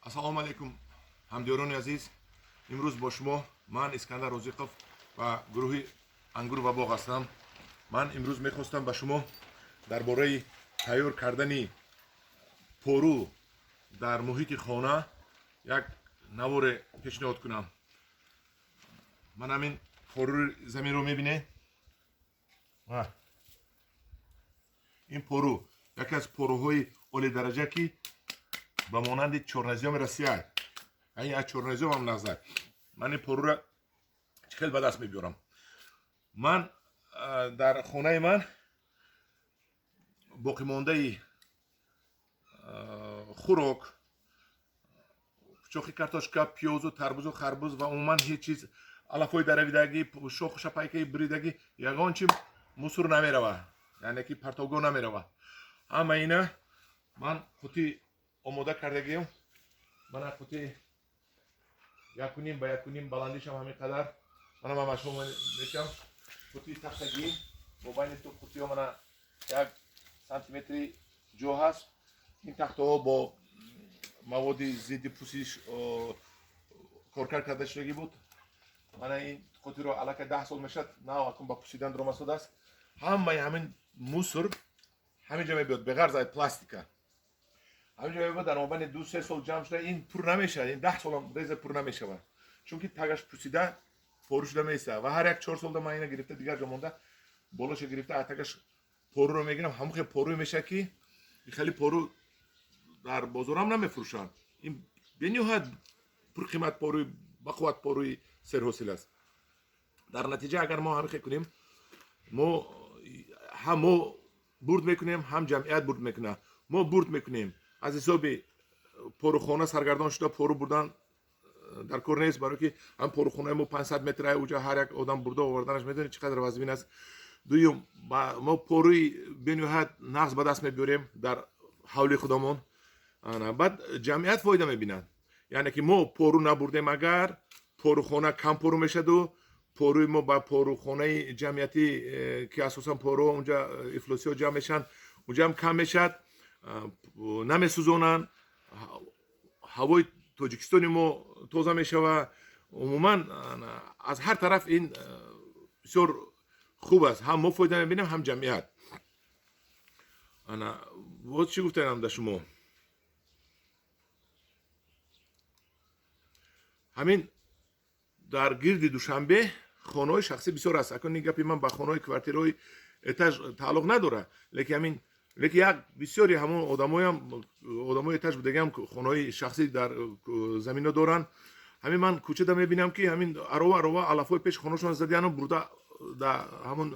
Ассалому алайкум, ҳамдиёрони азиз. Имрӯз бо шумо ман Искандар Розиқов ва гурӯҳи Ангур ва боғ ҳастам. Ман имрӯз мехостам ба шумо дар бораи тайёр кардани пору дар муҳити хона як наворе пешниҳод кунам. Ман ҳамин поруи заминро мебинед. Ин пору яке аз поруҳои олидараҷа, ки ба монанди чёрнозёми Россия, ин аз чёрнозём ҳам нағзак. Ман ин порура чӣ хел ба даст мебиёрам? Ман дар хонаи ман боқимондаи хӯрок, пучоқи картошка, пиёзу тарбузу харбуз ва умуман ҳеҷ чиз, алафҳои даравидагӣ, шоху шапайкаи буридагӣ, ягон чи мусор намерава, яъне ки партовгоҳ намерава. Ҳама ина ман қутӣ омода кардагием. Мана қути 1.5 ба 1.5, баландишам ҳамин қадар. Мана ман ба шумо мекам. Қутии тахтагӣ, бо байни ту қутиҳо мана 1 сантиметри ҷо ҳаст. Ин тахтаҳо бо маводи зидди пусиш коркард карда шудагӣ буд. Мана ин қутиро аллакай 10 сол мешавад, нав акун ба пусидан дуромастодааст. Ҳамаи ҳамин мусор ҳамин ҷо мебиёд, беғарз аз пластика ҳамин ҷо мебиёд. Дар мобайни 2-3 сол ҷамъ шуда, ин пур намешавад. Ин 10 солам реза пур намешавад, чунки тагаш пусида, пору шуда меистад. Ва ҳар як 4 солда ман ина гирифта, дигар ҷо монда, болоша гирифта, аз тагаш поруро мегирам. Ҳамон хел поруе мешавад, ки хеле пору дар бозорам намефурӯшанд. Ин бениҳоят пурқимат поруи бақувват, поруи серҳосил аст. Дар натиҷа, агар мо ҳамин хел кунем, мо ҳам мо бурд мекунем, ҳам ҷамъият бурд мекунад. Мо бурд мекунем аз ҳисоби порухона саргардон шуда пору бурдан дар кор нест, барое ки ҳам порухонаи мо 500 метр, уҷа ҳар як одам бурда оварданаш медонед чӣ қадар вазмин аст. Дуюм, мо поруи бениҳоят нағз ба даст мебиёрем дар ҳавли худамон. Баъд ҷамъият фоида мебинад, яъне ки мо пору набурдем, агар порухона кам пору мешаду поруи мо ба порухонаи ҷамъиятӣ, ки асосан поруҳо унҷа ифлосиҳо ҷамъ мешаванд, унҷаам кам мешавад, намесӯзонанд, ҳавои Тоҷикистони мо тоза мешавад. Умуман, аз ҳар тараф ин бисёр хуб аст: ҳам мо фоида мебинем, ҳам ҷамъият. Ана боз чӣ гуфтаам да шумо? Ҳамин дар гирди Душанбе хонаҳои шахсӣ бисёр аст. Акун ин гапи ман ба хонаҳои квартираҳои этаж тааллуқ надорад, лекин ҳамин, лекин як бисёри ҳамон одамоям, одамои этаж будагиам хонаҳои шахсӣ дар замино доранд. Ҳамин ман кӯчада мебинам, ки ҳамин арова арова алафҳои пеши хонашон задияну бурда дар ҳамон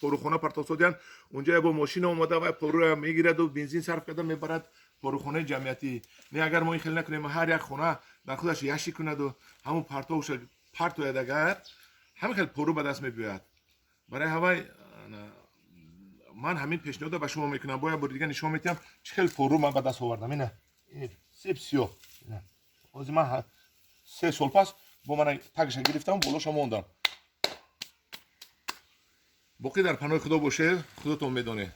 порухона партофтодиянд. Унҷа бо мошина омада ва поруя мегираду бензин сарф карда мебарад порухонаи ҷамъиятӣ. Не, агар мо ин хел накунем, ҳар як хона дар худаш яши кунаду ҳамон партовша партояд, агар ҳамин хел пору ба даст мебиёяд. Барои ҳавай ман ҳамин пешниҳода ба шумо мекунам. Бо як бори дига нишон медиҳам, чӣ хел пору ман ба даст овардам. Ина себ сиёҳ. Ҳозир ман 3 сол пас бо мана тагша гирифтам, болоша мондам. Боқӣ дар паноҳи Худо бошед, худотон медонед.